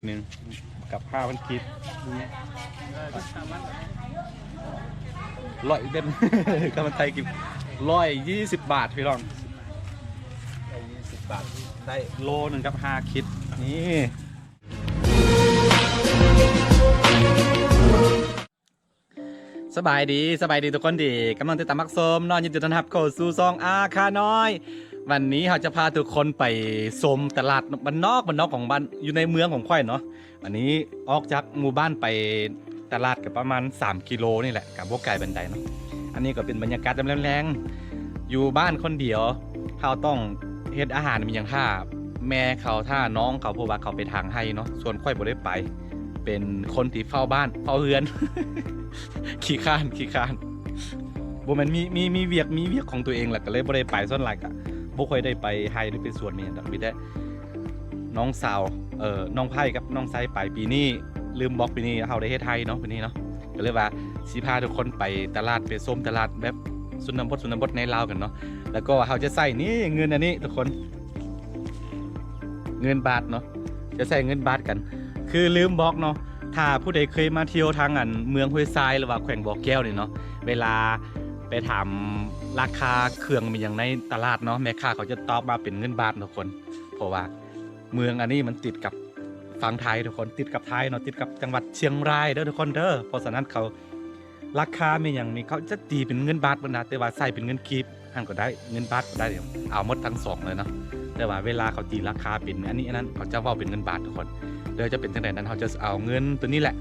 ໜຶ່ງກັບຫ້າພັນກີບ ຮ້ອຍເປັນ ກັບໄທກີບ ຮ້ອຍຊາວບາດພີ່ນ້ອງ ຮ້ອຍຊາວບາດໄທ ໂລໜຶ່ງກັບຫ້າຂີດນີ້. ສະບາຍດີ ສະບາຍດີທຸກຄົນທີ່ກຳລັງຕິດຕາມຮັບຊົມເນາະ ຍິນດີຕ້ອນຮັບເຂົ້າສູ່ຊ່ອງອາຄານ້ອຍ. ວັນນີ້ເຮົາຈະພາທຸກຄົນໄປຊົມຕະຫຼາດບ້ານນອກ ບ້ານນອກຂອງບ້ານ ຢູ່ໃນເມືອງຂອງຂ້ອຍເນາະ. ອັນນີ້ອອກຈາກໝູ່ບ້ານໄປຕະຫຼາດກໍປະມານສາມກິໂລນີ້ແຫຼະ ກໍບໍ່ໄກປານໃດເນາະ. ອັນນີ້ກໍເປັນບັນຍາກາດຍາມແລງໆ ຢູ່ບ້ານຄົນດຽວ ເຮົາຕ້ອງເຮັດອາຫານມີຫຍັງຖ້າແມ່ເຂົາ ຖ້ານ້ອງເຂົາ ເພາະວ່າເຂົາໄປທາງໄຮ່ເນາະ ສ່ວນຂ້ອຍບໍ່ໄດ້ໄປ ເປັນຄົນທີ່ເຝົ້າບ້ານເຝົ້າເຮືອນ ຂີ້ຄ້ານ ຂີ້ຄ້ານ ບໍ່ແມ່ນ ມີ ມີ ມີວຽກ ມີວຽກຂອງຕົວເອງແຫຼະ ກໍເລີຍບໍ່ໄດ້ໄປ. ສ່ວນຫຼາຍກໍບໍ່ຄ່ອຍໄດ້ໄປໄຮ່ ຫຼື ໄປສວນ ມີຫຍັງດອກ ມີແຕ່ນ້ອງສາວ ເອີ ນ້ອງໄພ້ກັບນ້ອງໄຊໄປ. ປີນີ້ລືມບອກ ປີນີ້ເຮົາໄດ້ເຮັດໄຮ່ເນາະ ປີນີ້ເນາະ ກໍເລີຍວ່າຊິພາທຸກຄົນໄປຕະຫຼາດ ໄປຊົມຕະຫຼາດແບບຊົນນະບົດ ຊົນນະບົດໃນລາວກັນເນາະ. ແລ້ວກໍເຮົາຈະໃຊ້ນີ້ ເງິນອັນນີ້ທຸກຄົນ ເງິນບາດເນາະ ຈະໃຊ້ເງິນບາດກັນ. ຄືລືມບອກເນາະ ຖ້າຜູ້ໃດເຄີຍມາທ່ຽວທາງອັນເມືອງຫ້ວຍຊາຍ ຫຼືວ່າແຂວງບໍ່ແກ້ວນີ້ເນາະ ເວລາໄປຖາມລາຄາເຄື່ອງມີຫຍັງໃນຕະຫຼາດເນາະ ແມ່ຄ້າເຂົາຈະຕອບມາເປັນເງິນບາດທຸກຄົນ. ເພາະວ່າເມືອງອັນນີ້ມັນຕິດກັບຝັ່ງໄທທຸກຄົນ ຕິດກັບໄທເນາະ ຕິດກັບຈັງຫວັດຊຽງລາຍເດີທຸກຄົນເດີ. ເພາະສະນັ້ນເຂົາ ລາຄາແມ່ນຫຍັງນີ້ ເຂົາຈະຕີເປັນເງິນບາດເບິດນະ ແຕ່ວ່າໃຊ້ເປັນເງິນກີບຫັ້ນກໍໄດ້ ເງິນບາດກໍໄດ້ ເອົາໝົດທັງສອງເລີຍເນາະ. ແຕ່ວ່າເວລາເຂົາຕີລາຄາເປັນອັນນີ້ອັນນັ້ນ ເຂົາຈະເວົ້າເປັນເງິນບາດທຸກຄົນ. ແລ້ວຈະເປັນຈັ່ງໃດນັ້ນ ເຮົາຈະເອົາເງິນໂຕນີ້ແຫຼະ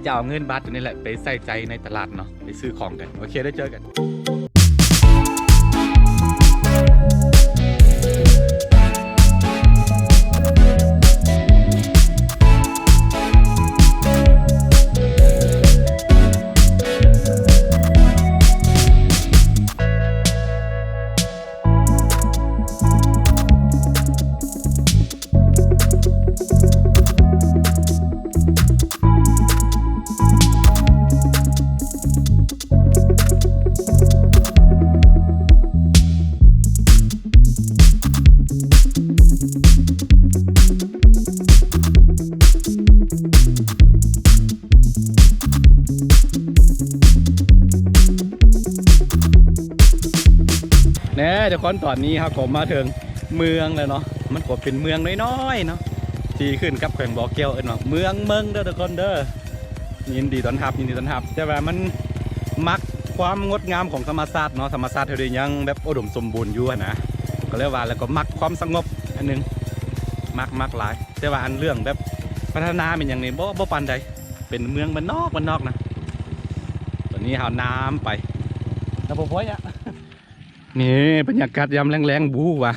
ຈະເອົາເງິນບາດໂຕນີ້ແຫຼະໄປໃຊ້ຈ່າຍໃນຕະຫຼາດເນາະ ໄປຊື້ຂອງກັນ. ໂອເຄ ໄດ້ເຈີກັນ. ແນ່ ທຸກຄົນ ຕອນນີ້ເຮົາກໍມາເຖິງເມືອງແລ້ວເນາະ. ມັນກໍເປັນເມືອງນ້ອຍໆເນາະ ທີ່ຂຶ້ນກັບແຂວງບໍ່ແກ້ວ ເອີ້ນວ່າເມືອງເມິງເດີທຸກຄົນເດີ. ຍິນດີຕ້ອນຮັບ ຍິນດີຕ້ອນຮັບ. ແຕ່ວ່າມັນມັກຄວາມງົດງາມຂອງທຳມະຊາດເນາະ ທຳມະຊາດເຮົາໄດ້ຍັງແບບອຸດົມສົມບູນຢູ່ຫັ້ນນະ ກໍເລີຍວ່າ. ແລ້ວກໍມັກຄວາມສະຫງົບອັນໜຶ່ງ ມັກ ມັກຫຼາຍ. ແຕ່ວ່າອັນເລື່ອງແບບພັດທະນາແມ່ນຫຍັງນີ້ ບໍ່ ບໍ່ປານໃດ ເປັນເມືອງບ້ານນອກ ບ້ານນອກນະ. ຕອນນີ້ເຮົານຳໄປ ນຳບໍ່ພອຍອະ. ນີ້ບັນຍາກາດຍາມແລງໆ ບໍ່ຮູ້ວ່າ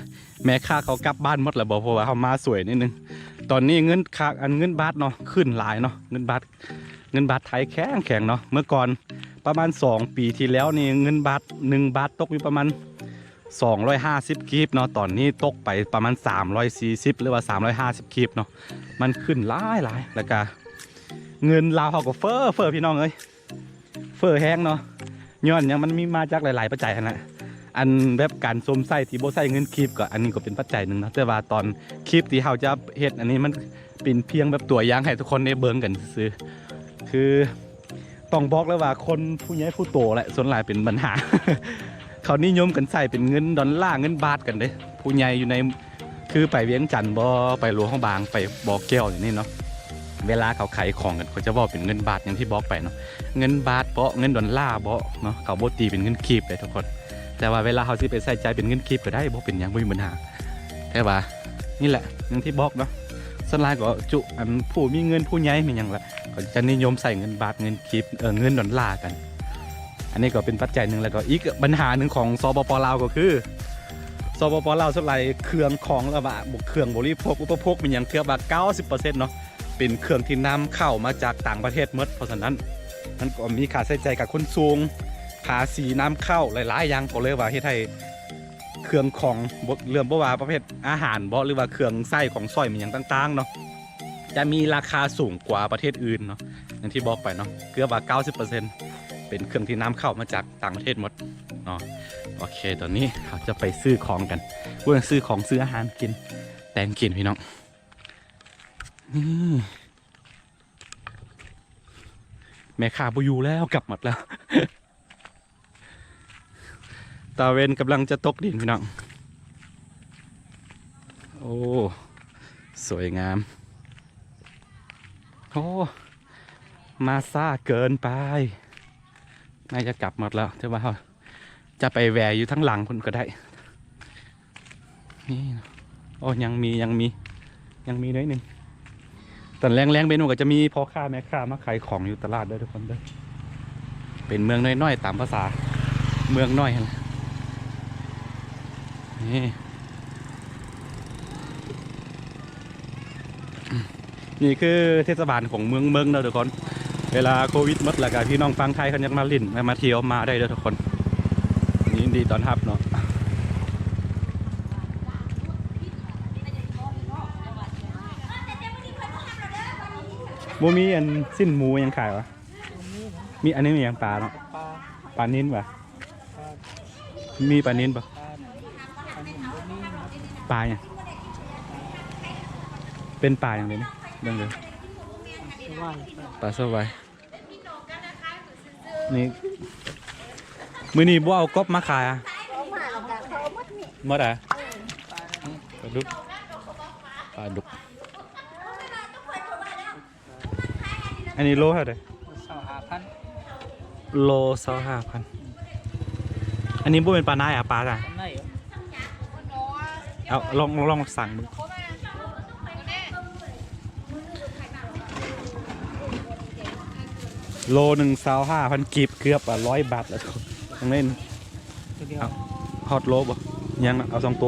ແມ່ຄ້າເຂົາກັບບ້ານໝົດແລ້ວບໍ່ ເພາະວ່າເຮົາມາສວຍນິດໜຶ່ງ. ຕອນນີ້ເງິນຄ່າ ອັນເງິນບາດເນາະ ຂຶ້ນຫຼາຍເນາະ ເງິນບາດ ເງິນບາດໄທແຂງໆເນາະ. ເມື່ອກ່ອນປະມານສອງປີທີ່ແລ້ວນີ້ ເງິນບາດ ໜຶ່ງບາດຕົກຢູ່ປະມານສອງຮ້ອຍຫ້າສິບກີບເນາະ ຕອນນີ້ຕົກໄປປະມານສາມຮ້ອຍສີ່ສິບ ຫຼືວ່າສາມຮ້ອຍຫ້າສິບກີບເນາະ. ມັນຂຶ້ນຫຼາຍໆ ແລ້ວກະເງິນລາວເຮົາກໍເຟີ້ ເຟີ້ ພີ່ນ້ອງເອີຍ ເຟີ້ແຮງເນາະ. ຍ້ອນຫຍັງ? ມັນມີມາຈາກຫຼາຍໆປັດໄຈຫັ້ນນະ. ອັນແບບການຊົມໃຊ້ທີ່ບໍ່ໃຊ້ເງິນກີບ ກໍອັນນີ້ກໍເປັນປັດໄຈໜຶ່ງເນາະ. ແຕ່ວ່າຕອນຄລິບທີ່ເຮົາຈະເຮັດອັນນີ້ ມັນເປັນພຽງແບບຕົວຢ່າງໃຫ້ທຸກຄົນໄດ້ເບິ່ງກັນຊື່ໆ. ຄື ຕ້ອງບອກເລີຍວ່າຄົນຜູ້ໃຫຍ່ຜູ້ໂຕແຫຼະ ສ່ວນຫຼາຍເປັນບັນຫາ ເຂົານິຍົມກັນໃຊ້ເປັນເງິນດອນລາ ເງິນບາດກັນເດ້ ຜູ້ໃຫຍ່ຢູ່ໃນ ຄືໄປວຽງຈັນບໍ ໄປຫຼວງພະບາງ ໄປບໍ່ແກ້ວ ຢ່າງນີ້ເນາະ ເວລາເຂົາຂາຍຂອງກັນ ເຂົາຈະເວົ້າເປັນເງິນບາດ ຢ່າງທີ່ບອກໄປເນາະ ເງິນບາດບໍ ເງິນດອນລາບໍເນາະ ເຂົາບໍ່ຕີເປັນເງິນກີບເດ້ທຸກຄົນ. ແຕ່ວ່າເວລາເຮົາຊິໄປໃຊ້ຈ່າຍເປັນເງິນກີບກໍໄດ້ ບໍ່ເປັນຫຍັງ ບໍ່ມີບັນຫາ. ແຕ່ວ່ານີ້ແຫຼະ ຢ່າງທີ່ບອກເນາະ ສ່ວນຫຼາຍກໍຈຸ ອັນຜູ້ມີເງິນ ຜູ້ໃຫຍ່ ມີຫຍັງລະ ກໍຈະນິຍົມໃຊ້ເງິນບາດ ເງິນກີບ ເອີ ເງິນດອນລາກັນ. ອັນນີ້ກໍເປັນປັດໄຈໜຶ່ງ. ແລ້ວກໍອີກບັນຫາໜຶ່ງຂອງ ສປປ ລາວ ກໍຄື ສປປ ລາວ ສ່ວນຫຼາຍເຄື່ອງຂອງ ຫຼືວ່າເຄື່ອງບໍລິໂພກ ອຸປະໂພກ ມີຫຍັງເກືອບວ່າເກົ້າສິບເປີເຊັນເນາະ ເປັນເຄື່ອງທີ່ນຳເຂົ້າມາຈາກຕ່າງປະເທດໝົດ. ເພາະສະນັ້ນ ມັນກໍມີຄ່າໃຊ້ຈ່າຍການຂົນສົ່ງ ພາສີນຳເຂົ້າ ຫຼາຍໆຢ່າງ ກໍເລີຍວ່າເຮັດໃຫ້ ເຄື່ອງຂອງ ບໍ່ ເລື່ອງບໍ່ວ່າປະເພດອາຫານບໍ ຫຼືວ່າເຄື່ອງໃຊ້ຂອງສອຍມີຫຍັງຕ່າງໆເນາະ ຈະມີລາຄາສູງກວ່າປະເທດອື່ນເນາະ. ຢ່າງທີ່ບອກໄປເນາະ ເກືອບວ່າເກົ້າສິບເປີເຊັນເປັນເຄື່ອງທີ່ນຳເຂົ້າມາຈາກຕ່າງປະເທດໝົດເນາະ. ໂອເຄ ຕອນນີ້ເຮົາຈະໄປຊື້ຂອງກັນ ເບິ່ງ ຊື້ຂອງ ຊື້ອາຫານກິນ ແຕ່ງກິນ ພີ່ນ້ອງ. ນີ້ ແມ່ຄ້າບໍ່ຢູ່ແລ້ວ ກັບໝົດແລ້ວ. ຕາເວັນກຳລັງຈະຕົກດິນພີ່ນ້ອງ. ໂອ້ ສວຍງາມ. ໂອ້ ມາຊ້າເກີນໄປ. ໜ້າຈະກັບໝົດແລ້ວ ແຕ່ວ່າເຮົາຈະໄປແວ່ຢູ່ທາງຫຼັງພຸ້ນກໍໄດ້. ນີ້ ໂອ້ ຍັງມີ ຍັງມີ ຍັງມີໜ້ອຍໜຶ່ງ. ຕອນແລງໆ ເປັນຫຍັງກໍຈະມີພໍ່ຄ້າແມ່ຄ້າມາຂາຍຂອງຢູ່ຕະຫຼາດເດີທຸກຄົນເດີ. ເປັນເມືອງນ້ອຍໆ ຕາມພາສາເມືອງນ້ອຍຫັ້ນແຫຼະ. ນີ້ ນີ້ຄືເທດສະບານຂອງເມືອງເມິງເນາະທຸກຄົນ. ເວລາໂຄວິດໝົດແລ້ວກະ ພີ່ນ້ອງຝັ່ງໄທເພິ່ນຢາກມາຫຼິ້ນ ມາທ່ຽວ ມາໄດ້ເດີທຸກຄົນ. ຍິນດີຕ້ອນຮັບເນາະ. ບໍ່ມີອັນຊີ້ນໝູຫຍັງຂາຍຫວາ? ມີ ອັນນີ້ມີຫຍັງ? ປາເນາະ? ປາ ປານິນຫວາ? ມີປານິນບໍ່? ປາຫຍັງ? ເປັນປາຫຍັງເດນີ້? ເບິ່ງເດີ ປາສະຫວາຍ. ນີ້ ມື້ນີ້ບໍ່ເອົາກົບມາຂາຍອະ? ໝົດອະ? ປາດຸກ ປາດຸກ. ອັນນີ້ໂລເທົ່າໃດ? ຊາວຫ້າພັນ. ໂລຊາວຫ້າພັນ. ອັນນີ້ບໍ່ແມ່ນປານາຍອະ? ປາ ປາໄນ. ເອົາ ລອງ ລອງສັ່ງເບິ່ງ. ໂລໜຶ່ງ ຊາວຫ້າພັນກີບ ເກືອບ ອາ ຮ້ອຍບາດແລ້ວ. ທາງນີ້ ໂຕດຽວ ເອົາ ຮອດໂລບໍ່? ຍັງນະ ເອົາສອງໂຕ.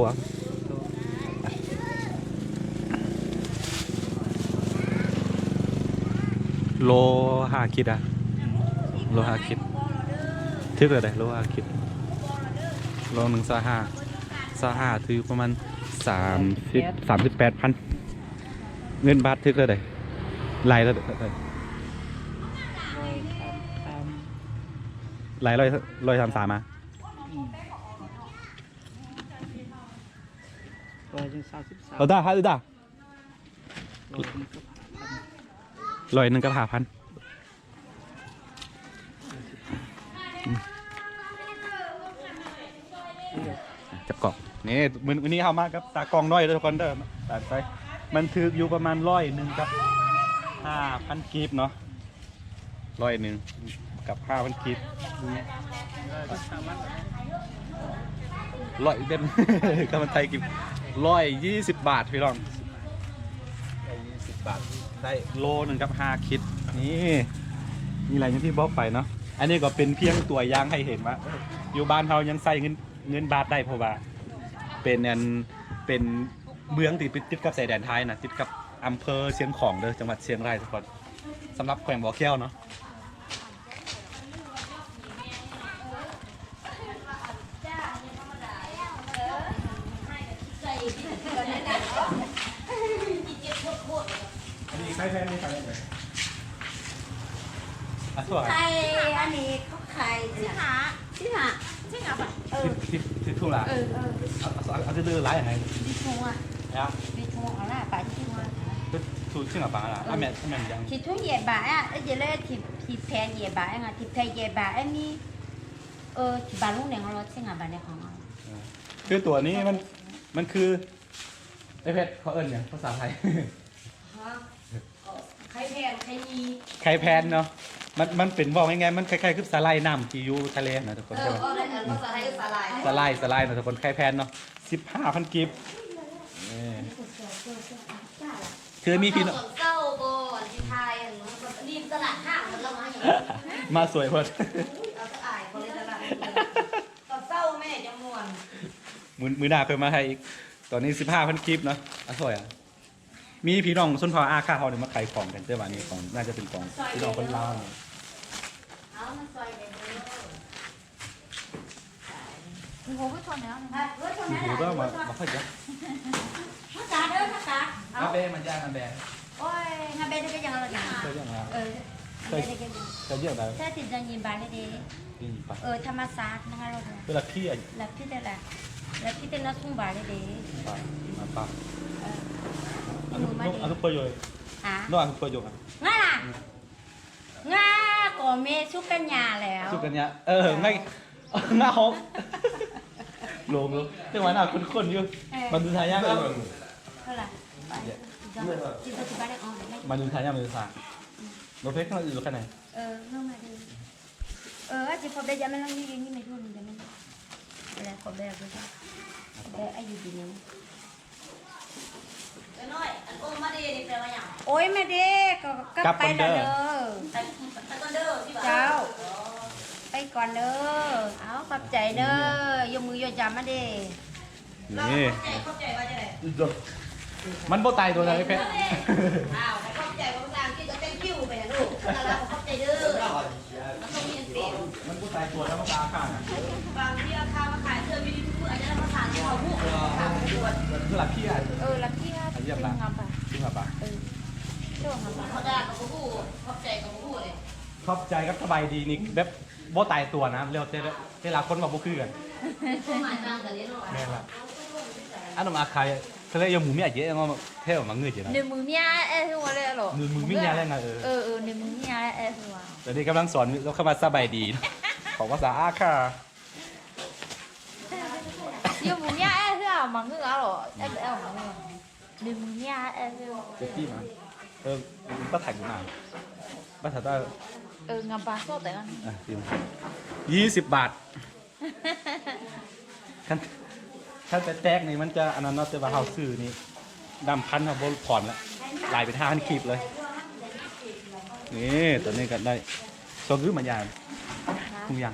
ໂລຫ້າຂີດອະ? ໂລຫ້າຂີດ ຖືກແລ້ວເດ້ ໂລຫ້າຂີດ. ໂລໜຶ່ງຊາວຫ້າ ຊາວຫ້າ ຖືກປະມານສາມສິບ ສາມສິບແປດພັນ ເງິນບາດ. ຖືກແລ້ວເດ້ ຫຼາຍແລ້ວເດ້ ຫຼາຍ ຮ້ອຍ ຮ້ອຍສາມສາມອະ? ອືມ ຮ້ອຍຊາວສາມ ເອົາດາ ຫາເອົາດາ. ຮ້ອຍໜຶ່ງກັບຫ້າພັນ ຮ້ອຍໜຶ່ງກັບຫ້າພັນ. ອືມ ຈັບກ້ອງ ນີ້ ມື້ ມື້ນີ້ເຮົາມາກັບຕາກ້ອງນ້ອຍເດີທຸກຄົນເດີ ຕາມໄຊ ມັນຖືກຢູ່ປະມານຮ້ອຍໜຶ່ງກັບຫ້າພັນກີບເນາະ. ຮ້ອຍໜຶ່ງກັບຫ້າພັນກີບ ອືມ ຮ້ອຍເປັນ ກຳລັງໄທກິນ ຮ້ອຍຍີ່ສິບບາດພີ່ນ້ອງ ຮ້ອຍຍີ່ສິບບາດ ໄດ້ໂລໜຶ່ງກັບຫ້າຂີດ. ນີ້ ນີ້ແຫຼະ ຢ່າງທີ່ບອກໄປເນາະ ອັນນີ້ກໍເປັນພຽງຕົວຢ່າງໃຫ້ເຫັນວ່າ ເອີ ຢູ່ບ້ານເຮົາຍັງໃຊ້ເງິນ ເງິນບາດໄດ້ ເພາະວ່າເປັນ ອັນ ເປັນເມືອງທີ່ຕິດກັບຊາຍແດນໄທນະ ຕິດກັບອຳເພີຊຽງຂອງເດີ ຈັງຫວັດຊຽງລາຍທຸກຄົນ. ສຳລັບແຂວງບໍ່ແກ້ວເນາະ. ອັນນີ້ຂາຍແພງນີ້ຂາຍແພງ ອ່ະ ທົ່ວ ຂາຍ ອັນນີ້ເຂົາຂາຍ ສິບຫ້າ ສິບຫ້າ ສິບຫ້າບາດ ເອີ ສິບ ສິບ ສິບຖົງລະ ເອີ ເອີ ເອົາ ເອົາ ເອົາເດີຫຼາຍໃຫ້ ສິບຖົງອະ ເອົາ ສິບຖົງເອົາລະ ປາສິບຖົງອະ ເອີ ສູດສິບຫ້າບາດລະ ເອີ ອາແມ່ນ ອາແມ່ນຍັງ ສິບຖົງເຈັດບາດອະ ເອີ ເຈັດເລີຍ ສິບ ສິບແພງເຈັດບາດອະ ສິບແພງເຈັດບາດ ອັນນີ້ ເອີ ສິບບາດລົງແດງເອົາລະ ສິບຫ້າບາດໃນຂອງເຮົາ ເອີ ຄືຕົວນີ້ມັນ ມັນຄື ໄອ້ເພັດ ເຂົາເອີ້ນຫຍັງພາສາໄທ? ຮະ ໄຂ່ແຜ່ນ ໄຂ່ຍິງ ໄຂ່ແຜ່ນເນາະ ມັນ ມັນເປັນ ເວົ້າງ່າຍໆ ມັນຄ້າຍໆຄືສາຫຼ່າຍນ້ຳທີ່ຢູ່ທະເລນະທຸກຄົນ ເອີ ເອີ ພາສາໄທຄືສາຫຼ່າຍ ສາຫຼ່າຍ ສາຫຼ່າຍເນາະທຸກຄົນ ໄຂ່ແຜ່ນເນາະ ສິບຫ້າພັນກີບ ເອີ ຄືມີພີ່ນ້ອງ ເຊົ້າບໍ່ ອັນທີ່ຖ່າຍ ອັນນີ້ຕະຫຼາດຫ້າງມັນລະມາ ມາສວຍເພິ່ນ ເອົາຕະອາຍບໍ່ເລີຍຕະຫຼາດ ຕອນເຊົ້າແມ່ຈະມ່ວນ ມື້ ມື້ໜ້າຄ່ອຍມາຖ່າຍອີກ ຕອນນີ້ສິບຫ້າພັນກີບເນາະ ອາ ສວຍອະ. ມີພີ່ນ້ອງຊົນເຜົ່າອາຂ້າເຮົານີ້ມາຂາຍຂອງກັນ ແຕ່ວ່ານີ້ຂອງ ໜ້າຈະເປັນຂອງພີ່ນ້ອງຄົນລາວນີ້ ເອົາມາຊ່ອຍແດ່ເດີ ໂອ້ໂຫ ຜູ້ຊົນແລ້ວ ໂອ້ໂຫ ມາ ມາຄ່ອຍຈ້ະ ມາກາເດີ ມາກາ ເອົາ ມາແບ ມາຈ້າ ມາແບ ໂອ້ຍ ມາແບໄດ້ກໍຍັງລະ ກໍຍັງລະ ເອີ ໄດ້ກໍຍັງ ໄດ້ດຽວໄດ້ ແທ້ທີ່ຈະຍິນບາດເດ້ ເອີ ທຳມະຊາດ ມັນກໍລົດ ເວລາເຄຍ ລະພິດແຫຼະ ລະພິດແຕ່ລະສູງບາດເດ້ ບາດ ມາປາ ເອີ ອະນຸ ອະນຸປະໂຫຍດ ອ່າ ນ້ອງເພິ່ນເປີດຢູ່ ງາລະ ງາກໍແມ່ສຸກັນຍາແລ້ວ ສຸກັນຍາ ເອີ ເອີ ໄງ ງາຮອກ ຫຼົງ ແຕ່ວ່າໜ້າຄຸ້ນໆຢູ່ ເອີ ມາດູທ່າຍາງ ເອີ ເທົ່າໃດ ມາດູທ່າຍາງ ມາດູທ່າ ບໍ່ເພັດ ຂ້າງອື່ນຂ້າງໃນ ເອີ ເຮົາມາເດີ ເອີ ອາດຊິພໍແບບຢາມມັນລະນີ້ ນີ້ແມ່ທຸນ ຢາມມັນ ແລ້ວພໍແບບ ແບບອາຍຸດີນີ້ ໂອ້ຍ ມາເດ້ ກໍກັບໄປແລ້ວເດີ ເຈົ້າ ໄປກ່ອນເດີ ເອົາ ຂອບໃຈເດີ ຍົກມືຍົກຢາມມາເດ້ ນີ້ ຂອບໃຈ ຂອບໃຈວ່າຈັ່ງໃດ ມັນບໍ່ຕາຍຕົວໃດເພັດ ອ້າວ ຂອບໃຈພາສາອັງກິດກໍ thank you ໄປນະລູກ ຂອບໃຈເດີ ມັນບໍ່ຕາຍຕົວທຳມະຊາດ ອາຄານ ບາງທີອາຄານມາຂາຍເຄື່ອງຢູ່ໃນທຸກມື້ ອາຈານພາສາທີ່ເຂົາຮູ້ ເອີ ລາເພຍ ເອີ ລາເພຍ ລາເພຍ ສິບຫ້າບາດ ສິບຫ້າບາດ ເອີ ເຈົ້າຫາບາດ ເຂົາດ່າກໍບໍ່ຮູ້ ຂອບໃຈກໍບໍ່ຮູ້ເດ້ ຂອບໃຈກັບສະບາຍດີນີ້ແບບບໍ່ຕາຍຕົວນະ ແລ້ວແຕ່ ແຕ່ລະຄົນວ່າບໍ່ຄືກັນ ຄວາມໝາຍຕ່າງກັນເດ້ເນາະ ແມ່ນລະ ອັນນັ້ນອາຄາຍ ທະເລຍາໝູເມຍເຈ ແທ້ມາເງືອເຈນະ ໜຶ່ງໝູເມຍແອຄືວ່າແລ້ວເນາະ ໜຶ່ງໝູເມຍແລ້ວນະ ເອີ ເອີ ເອີ ໜຶ່ງໝູເມຍແອຄືວ່າ ຕອນນີ້ກຳລັງສອນຄຳວ່າສະບາຍດີ ຂອງພາສາອາຄາ ຍາໝູເມຍແອຄືວ່າມາເງືອເນາະ ແອແອມາເງືອ ໜຶ່ງໝູເມຍແອຄືວ່າ ເຈຕີມາ ເອີ ປະໄທມາ ປະໄທ ເອີ ງາມປາໂຊແຕ່ ອ່ະ ສີ່ສິບບາດ ຄັນ ຄັນໄປແຕກນີ້ມັນຈະອັນນັ້ນເນາະ ແຕ່ວ່າເຮົາຊື້ນີ້ ດຳພັນເຮົາບໍ່ຜ່ອນລະ ຫຼາຍເປັນຫ້າພັນກີບເລີຍ ນີ້ ຕອນນີ້ກໍໄດ້ ຊອກອຶມາຍາ ທຸກຢ່າງ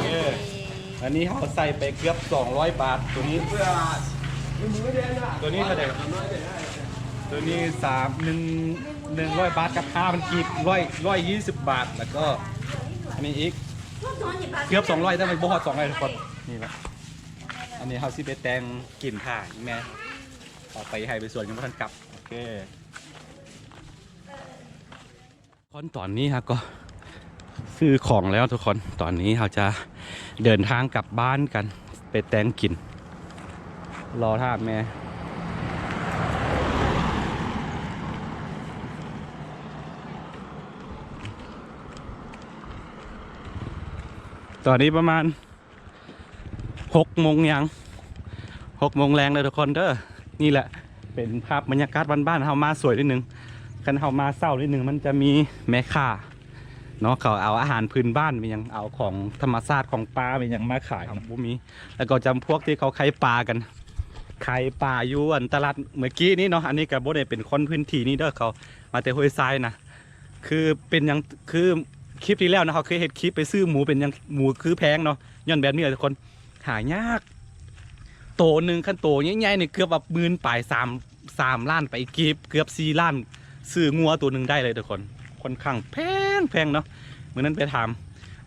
ເອີ ອັນນີ້ເຮົາໃສ່ໄປເກືອບສອງຮ້ອຍບາດ ຕົວນີ້ ຕົວນີ້ເທົ່າໃດ? ຕົວນີ້ສາມ ໜຶ່ງ ໜຶ່ງຮ້ອຍບາດກັບຫ້າພັນກີບ ຮ້ອຍ ຮ້ອຍຊາວບາດ ແລ້ວກໍອັນນີ້ອີກເກືອບສອງຮ້ອຍ ແຕ່ມັນບໍ່ຮອດສອງຮ້ອຍທຸກຄົນ ນີ້ແຫຼະ ອັນນີ້ເຮົາຊິໄປແຕ່ງກິນຖ້າອີ່ແມ່ ອອກໄປໄຮ່ໄປສວນຍັງບໍ່ທັນກັບ ໂອເຄ ຄົນ ຕອນນີ້ເຮົາກໍຊື້ຂອງແລ້ວທຸກຄົນ ຕອນນີ້ເຮົາຈະເດີນທາງກັບບ້ານກັນ ໄປແຕ່ງກິນ ລໍຖ້າແມ່ ຕອນນີ້ປະມານ ຫົກໂມງຫຍັງ ຫົກໂມງແລງເດີທຸກຄົນເດີ ນີ້ແຫຼະເປັນພາບບັນຍາກາດບ້ານໆ ເຮົາມາສວຍນິດໜຶ່ງ ຄັນເຮົາມາເຊົ້ານິດໜຶ່ງ ມັນຈະມີແມ່ຄ້າເນາະ ເຂົາເອົາອາຫານພື້ນບ້ານ ມີຫຍັງ ເອົາຂອງທຳມະຊາດ ຂອງປ່າ ມີຫຍັງມາຂາຍ ເຮົາບໍ່ມີ ແລ້ວກໍຈຳພວກທີ່ເຂົາໄຂ່ປາກັນ ໄຂ່ປາຢູ່ອັນຕະຫຼາດເມື່ອກີ້ນີ້ເນາະ ອັນນີ້ກໍບໍ່ໄດ້ເປັນຄົນພື້ນທີ່ນີ້ເດີ ເຂົາມາແຕ່ຫ້ວຍຊາຍນະ ຄືເປັນຫຍັງ ຄືຄລິບທີ່ແລ້ວນະ ເຮົາເຄີຍເຮັດຄລິບໄປຊື້ໝູ ເປັນຫຍັງໝູຄືແພງເນາະ ຍ້ອນແບບນີ້ແຫຼະທຸກຄົນ ຫາຍາກ ໂຕໜຶ່ງ ຄັນໂຕໃຫຍ່ໆນີ້ເກືອບວ່າໝື່ນປາຍ ສາມ ສາມລ້ານປາຍກີບ ເກືອບສີ່ລ້ານ ຊື້ງົວໂຕໜຶ່ງໄດ້ເລີຍທຸກຄົນ ຄ່ອນຂ້າງແພງໆເນາະ ມື້ນັ້ນໄປຖາມ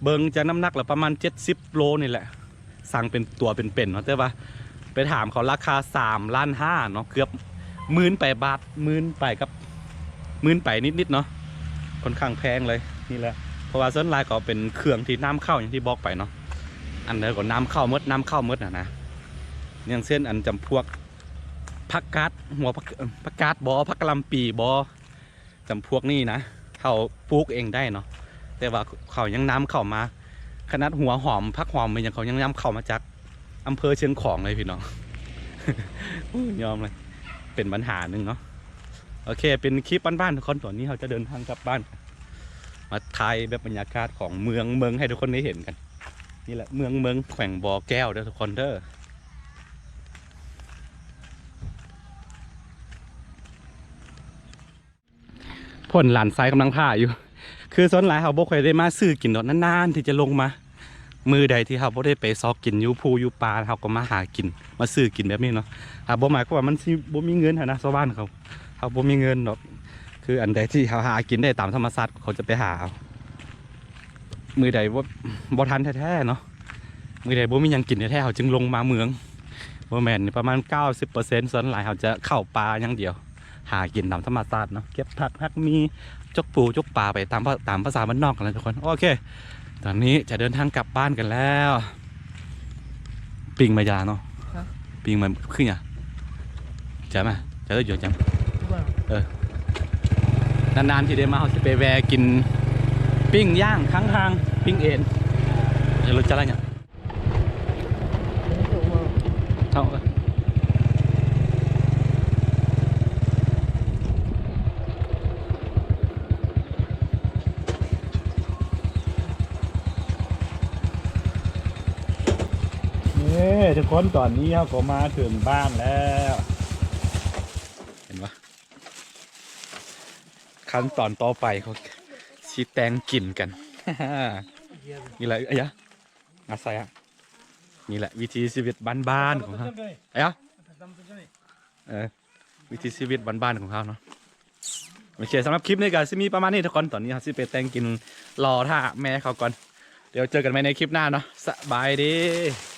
ເບິ່ງຈາກນ້ຳໜັກລະປະມານເຈັດສິບໂລນີ້ແຫຼະ ສັ່ງເປັນຕົວເປັນໆເນາະ ແຕ່ວ່າໄປຖາມເຂົາລາຄາສາມລ້ານຫ້າເນາະ ເກືອບໝື່ນປາຍບາດ ໝື່ນປາຍກັບ ໝື່ນປາຍນິດໆເນາະ ຄ່ອນຂ້າງແພງເລີຍ ນີ້ແຫຼະ ເພາະວ່າສ່ວນຫຼາຍກໍເປັນເຄື່ອງທີ່ນຳເຂົ້າ ຢ່າງທີ່ບອກໄປເນາະ ອັນໃດກໍນຳເຂົ້າໝົດ ນຳເຂົ້າໝົດຫັ້ນນະ ຢ່າງເຊັ່ນ ອັນຈຳພວກຜັກກາດ ຫົວຜັກ ເອີ ຜັກກາດບໍ ຜັກກະຫຼ່ຳປີບໍ ຈຳພວກນີ້ນະ ເຮົາປູກເອງໄດ້ເນາະ ແຕ່ວ່າເຂົາຍັງນຳເຂົ້າມາ ຂະໜາດຫົວຫອມ ຜັກຫອມ ແມ່ນຫຍັງ ເຂົາຍັງນຳເຂົ້າມາຈາກອຳເພີຊຽງຂອງເລີຍພີ່ນ້ອງ ໂອ້ຍ ຍອມເລີຍ ເປັນບັນຫາໜຶ່ງເນາະ ໂອເຄ ເປັນຄລິບບ້ານໆທຸກຄົນ ຕອນນີ້ເຮົາຈະເດີນທາງກັບບ້ານ ມາຖ່າຍແບບບັນຍາກາດຂອງເມືອງເມືອງໃຫ້ທຸກຄົນໄດ້ເຫັນກັນ ນີ້ແຫຼະເມືອງເມືອງ ແຂວງບໍ່ແກ້ວເດີທຸກຄົນເດີ. ຜົນຫຼານຊາຍກຳລັງຜ່າຢູ່ ຄືສ່ວນຫຼາຍເຮົາບໍ່ຄ່ອຍໄດ້ມາຊື້ກິນດອກ ນານໆທີ່ຈະລົງມາ ມື້ໃດທີ່ເຮົາບໍ່ໄດ້ໄປຊອກກິນຢູ່ພູຢູ່ປ່າ ເຮົາກໍມາຫາກິນ ມາຊື້ກິນແບບນີ້ເນາະ ຫາບໍ່ໝາຍຄວາມວ່າມັນຊິບໍ່ມີເງິນຫັ້ນນະ ຊາວບ້ານເຂົາ ເຮົາບໍ່ມີເງິນດອກ ຄືອັນໃດທີ່ເຮົາຫາກິນໄດ້ຕາມທຳມະຊາດ ເຂົາຈະໄປຫາເອົາ ມື້ໃດບໍ່ ບໍ່ທັນແທ້ໆເນາະ ມື້ໃດບໍ່ມີຫຍັງກິນແທ້ໆ ເຮົາຈຶ່ງລົງມາເມືອງ ບໍ່ແມ່ນ ປະມານເກົ້າສິບເປີເຊັນ ສ່ວນຫຼາຍເຮົາຈະເຂົ້າປ່າຢ່າງດຽວ ຫາກິນຕາມທຳມະຊາດເນາະ ເກັບຜັກຫັກມີ ຈົກປູຈົກປາໄປຕາມ ຕາມພາສາບ້ານນອກຫັ້ນແຫຼະທຸກຄົນ. ໂອເຄ ຕອນນີ້ຈະເດີນທາງກັບບ້ານກັນແລ້ວ. ປີ້ງມາຢາເນາະ ຮະ? ປີ້ງມາຄືຫຍັງ? ຈຳມາ ຈຳໄດ້ຢູ່ ຈຳ ເອີ ນານໆ ທີ່ໄດ້ມາ ເຮົາຊິໄປແວ່ກິນປີ້ງຍ່າງຂ້າງທາງ ປີ້ງເອັນ ຈະລົດຈະລະຫຍັງ? ເອົາ ເອີ ທຸກຄົນ ຕອນນີ້ເຮົາກໍມາເຖິງບ້ານແລ້ວ ເຫັນບໍ່? ຂັ້ນຕອນຕໍ່ໄປເຂົາຊິແຕ່ງກິນກັນ ນີ້ແຫຼະ ອາຍາ ອາໄສອະ ນີ້ແຫຼະວິຖີຊີວິດບ້ານໆຂອງເຮົາ ອາຍາ ເອີ ວິຖີຊີວິດບ້ານໆຂອງເຮົາເນາະ. ໂອເຄ ສຳລັບຄລິບນີ້ກໍຊິມີປະມານນີ້ທຸກຄົນ. ຕອນນີ້ເຮົາຊິໄປແຕ່ງກິນ ລໍຖ້າແມ່ເຂົາກ່ອນ. ດຽວເຈີກັນໃໝ່ໃນຄລິບໜ້າເນາະ. ສະບາຍດີ.